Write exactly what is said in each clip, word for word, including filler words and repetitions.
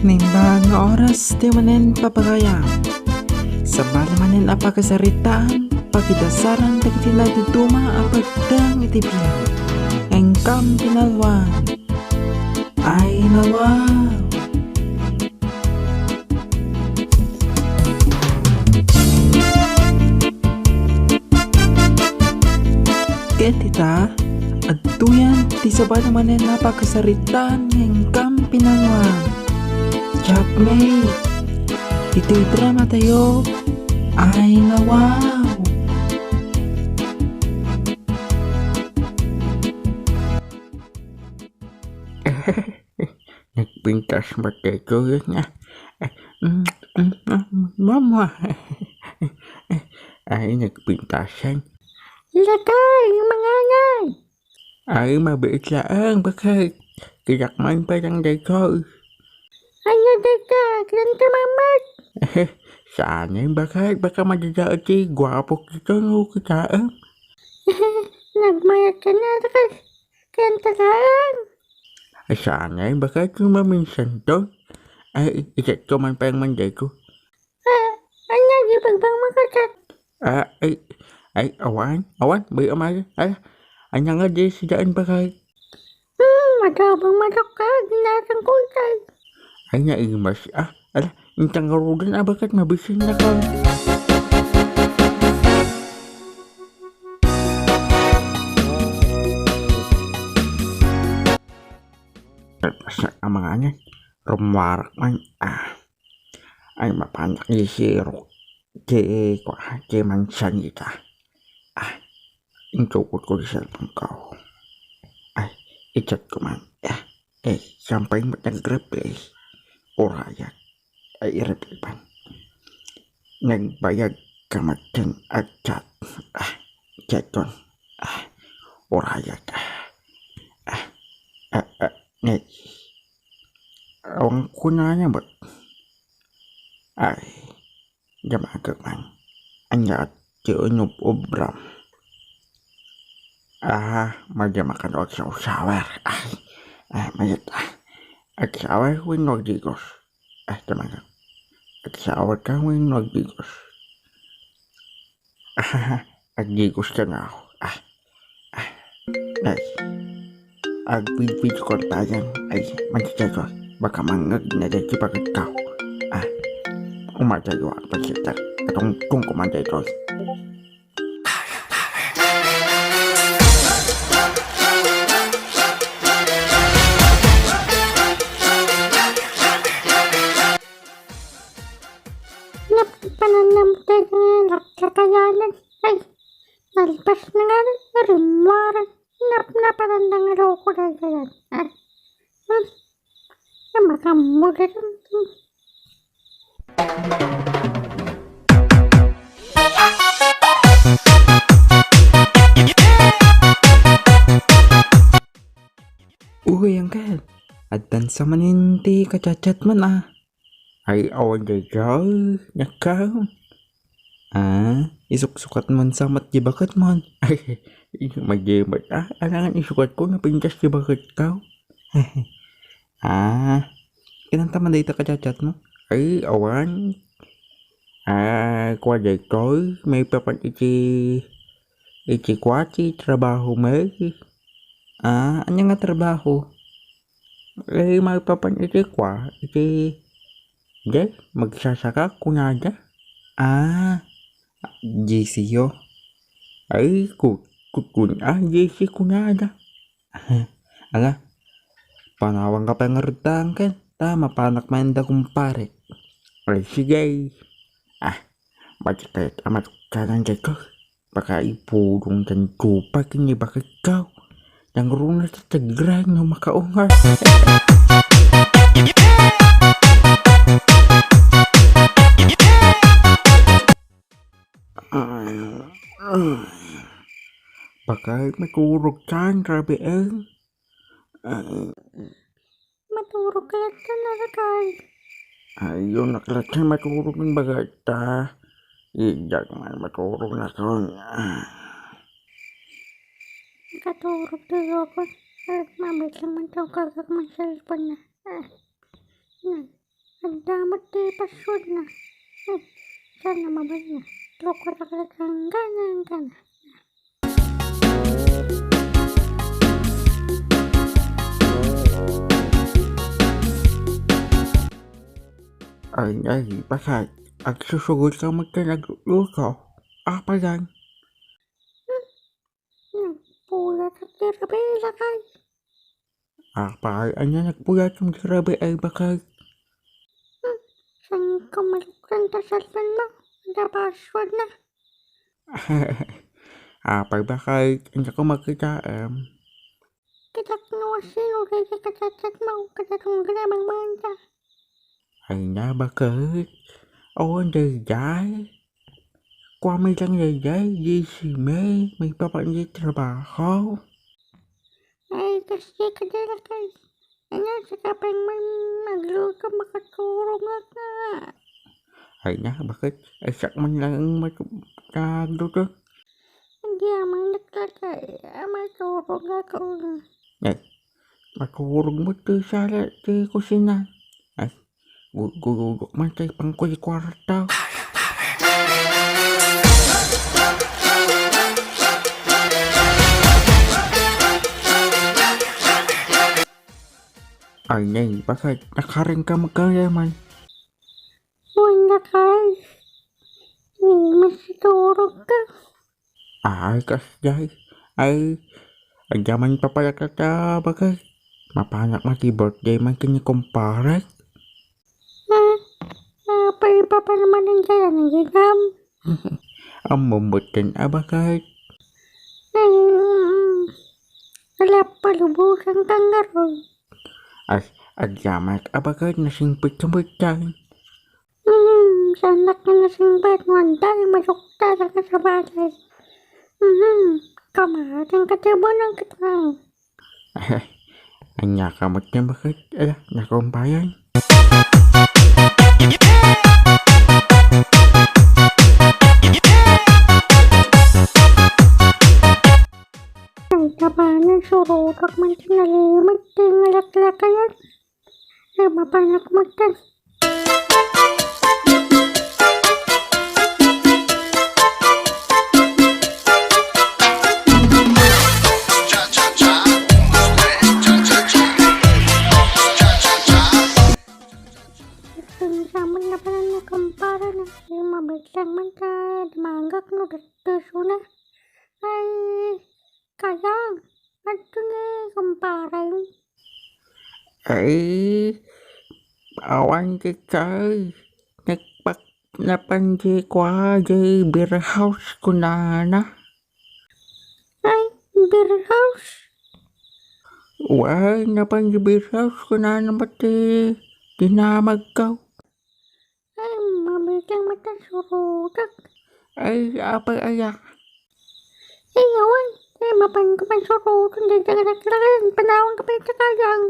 Naimbag nga oras ti manen papagayam. Sabali manen a pakasaritaan, pakidasaran dagiti naduduma a pagteng iti biag. Inkam ti nalwan. Ay, nawa! Ket ita, adtoyan ti sabali manen a pakasaritaan nga inkam pinanguan. Checkmate! Iti dramatayo, Ay, nawa! Nagpintas met daytoy nga. Mm, mm, mm, mama. Ay, nagpintasan. Lakay, manganay! Ay, mabiit laeng, bakit? Kidakman pa lang daytoy. Anya dayta, kinanta mamat? Saan, bakit? Baka madadaot ti guapo kito, no, kita, eh? Nagmayat ka na, lakay. Kanta laeng. Ay, saan, bakit? Yung maminsan to? Ay, i-chat ko man pa yung manday ko. Ah, anya, di pagbang makachat? Ah, ay, ay, awan, awan, bay amay. Ay, anya nga di si daan bakay? Hmm, matabang madok ka, ginatang ko itay. Ay, naimas, ah, ala, intang karudan, ah, bakit mabisin na ka? Tapos na ang mga anak, rumuarak man, ah. Ay, mapanak isirok. Ti, kwa, ti mansan ita. Ah, intukot ko di cellphone ko. Ay, i-chat ko man. Ah, eh, sampay mo nag-reply. Urayak. Ay, i-reply pan. Nagbayag ka maten a chat. Ah, chat ko. Ah, urayak. Ah, ah, ah, ah, nay. Awang ko na niya, but, ay, Damagek man. Anya ti inub-ubram? Ah, madama kano agsawsawer. Ay, ay, mayat, ah. Agsaway wenno agdigos? Ah, damagek. Agsaway ka wenno agdigos? Ah, agdigos ka na ako. Ah, Ay, agpidpid ko tayan. Ay, mantitikor. Baka mangngeg na daytoy baketko. Ah, umadayo ak pagsitak. Katungtong ko man daytoy. Nap-, pananam tayo nga laklakayanan. Ay, nalpas na nga rin. Rimmaran. Napnapan ang nangaloko na yan. Ah, hmm. Ang makamulad ang, hmm. Uy, Uncle. Advance manen ti kachatchat man, ah. Ay, awan daytoy, nakaw. Ah, isuksukat man sa met di baketmon. Ay, madimet, ah, alangan isukat ko, napintas di baketko. Ah, kinanta man dayta kachatchatmo? Ay, awan. Ah, kua daytoy, maipapan iti, iti kua ti trabaho met. Ah, ania nga trabaho? Eh, maipapan iti kua, iti, de, magsasaka, kunada. Ah, J C yo. Ay, ku-, ku-, kun-, ah, J C kunada. Ala, panawanka pay ngarud ta, Uncle. Ta, mapanak man da, kumpare. Ay, sige. Ah, bati kayat a matukkanan daytoy. Baka ipudong dan dupa ken ni baketko. Nangruna ta tagrang no makaungar. Ay, ay. Baka maturog kan, grabe, eh. Ay. Maturog kayat ka na, lakay? Ay, yun, naklat ka maturog ng bagay ta. Idak man, maturog na ka. Nakaturog tayo ako. Ay, mabit lang man tayo kagak ng cellphone na. Ah. Hmm. Adda met ti passwordna. Eh, saan na mabalin? Truko ta kala kanggana, kanggana. Ay, ay, bakit? Agsusugot ka met ken agluto. Apa yan? Hmm. Nagpuyat ti rabii, lakay. Apay, ania nagpuyat ti rabii ay bakit? Hmm, saan ko maluktan ta cellphone mo? Adda passwordna. Apay bakit? Ania ko makita, em? Kitak no asino, kay kay kachat-chat mo, kada kong gramang manta. Ay na, bakit? Awan daydiay. Kuami lang daydiay, J C May, may papanit trabaho. Ay, kasi ka dira kay. Ano, sa kapag man magluto, makaturong ka. Ay na, bakit? Ay, sak man lang ang matu-, nagluto. Hindi naman nagkakay, ah, makaturong ako. Ay, maturog mo ti sala, ti kusina. Ay, gu-, gugugok man tayo pang kwarta. Ay, nay, bakit? Nakaring ka magkayaman. Wala ka. Ay, masiturog ka. Ay, kasjay. Ay, agyaman papayag ka ta, bakit? Mapanak mati birthday man kini kumpare. Ah, ah, paiba pa naman ang kaya ng gigam. Ang mumbutin, abakat. Ay, mm, wala pa lubusang kangaroo. As, agyaman, abakat, nasingpit sa butan. Hmm, sanak nga nasingpit, mo ang dali masukta sa kasabatas. Hmm, kamatang katibunan kita. Ania ka met nga bakit? Ala, nakumpayan. Ay, tabanan, surukak man sinalimag, tingalaklakayan. Ay, mapanak magtan. Ito nga saman na pala na kumpara na. Ay, mabait lang man ka. Dumagak no, gastuso na. Ay, kayang. Adto ni kumpara. Ay, awan ti kay. Nagpak-, napan di kwa, di beer house kunana. Ay, beer house? Wen, napan di beer house kunana met ti dinamagko. Ay, mabait lang met ta surutak. Ay, apay aya? Ay, awan. Ay, mapan ka man surutak. Dayta ka naklakan. Panawan ka pa yung tsakayang.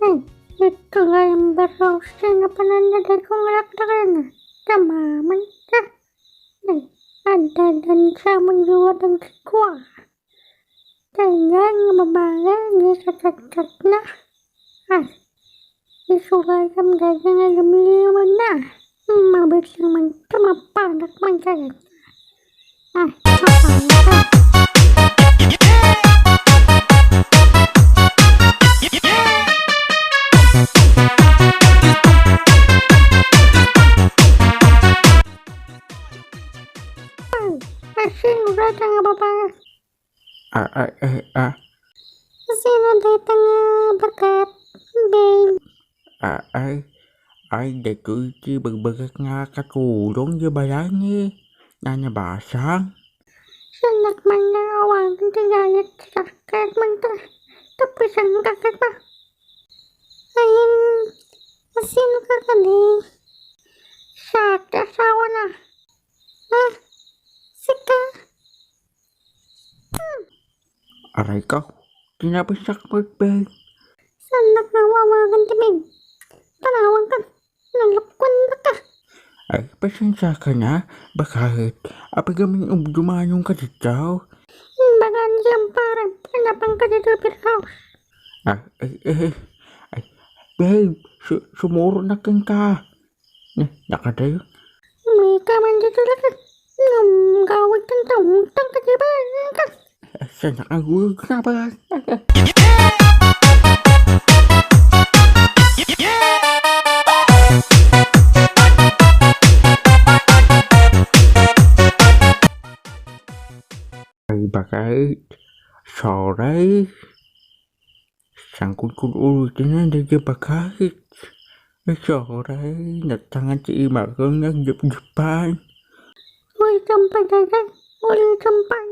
Ay, ito nga yung baraw siya na pananaday kong laklakan. Tamaman ka. Ay, adda dansa man yung wadang sikwa. Kanya nga babae, ni kachat-chat na. Ay, isu gayam gaya nga lumiliwan na. Mabait lang man, tumapanak man gayam. Ay, mapanak ka. Ay, ay, sino gayam nga babae? Ah, ah, eh, ah. Sino dayta nga baket, babe? Ah, ay, ay, daytoy ti bagbagak nga katulong di bayan, eh. Nanabasang. Sanak man nga awagan ti gayat, sakit man ta. Tapisan ka kita. Ay, sino ka kadi? Siak ti asawa na. Ah, sika? Hmm. Aray ka, tinapasak mo, Ben. Sanak nga awagan ti, Ben. Panawan ka. Nalukwan ka. Ay, pasensiaka na, baket. Apay gamin umdumayon ka dita? Bagan yan, pare. Napan ka dita, Pirhaw? Ah, ay, ay, ay. Babe, su-, sumuro na kenka. Na, nakadayo. May ka man dita, laki. Ngem gawid kan taong tang ka, di ba? Saan nakagulog na ba? Ay, baket. Sorry. Sangkudkod ulitin na, dagiti baket. Ay, sorry. Natangan ti imakon nga agdupdupan. Ulitam pay, daytoy. Ulitam pay.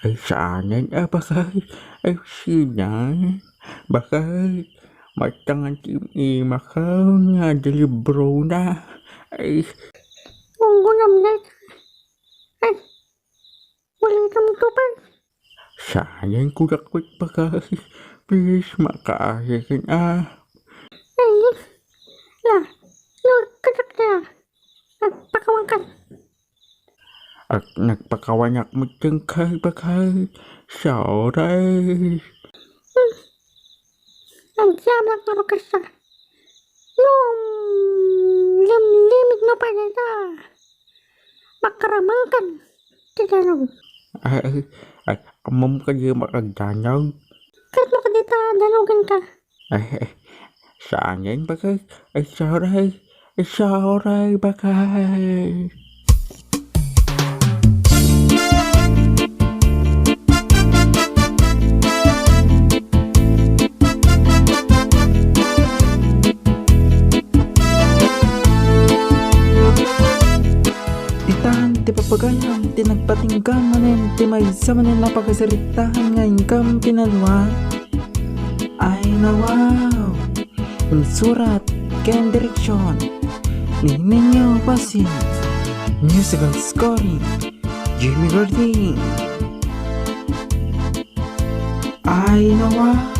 Ay, saanen a baket. Ay, sinan. Baket. Matangan ti imakon nga delibrona. Ay. Unggo namnet. Ay. Ulitam to pay. Saanen ko dakot, baket. Please, makaasiken a. Ay. La. Lo, kadak na. Nagpakawan ka. At nagpakawanak met kenka, baket. Sorry. Hmm. Agyaman nga rukasa. Ngem, limlimit no pay dayta. Makaramakan ti danum. Ay, ay, ay, ammom kadi makagdanum? Ket no kadi ta danugen ka. Ay, ay, saanen, baket. Ay, sorry. Ay, sorry, baket. Ditan ti papagayam ti nagpatinggam manen ti maysa manen a pakasaritaan nga inggam ti nalua. Ay, nawaw! Insurat ken direksion ni Nino Pasin. Musical scoring, Jimmy Gordin. Ay, nawaw!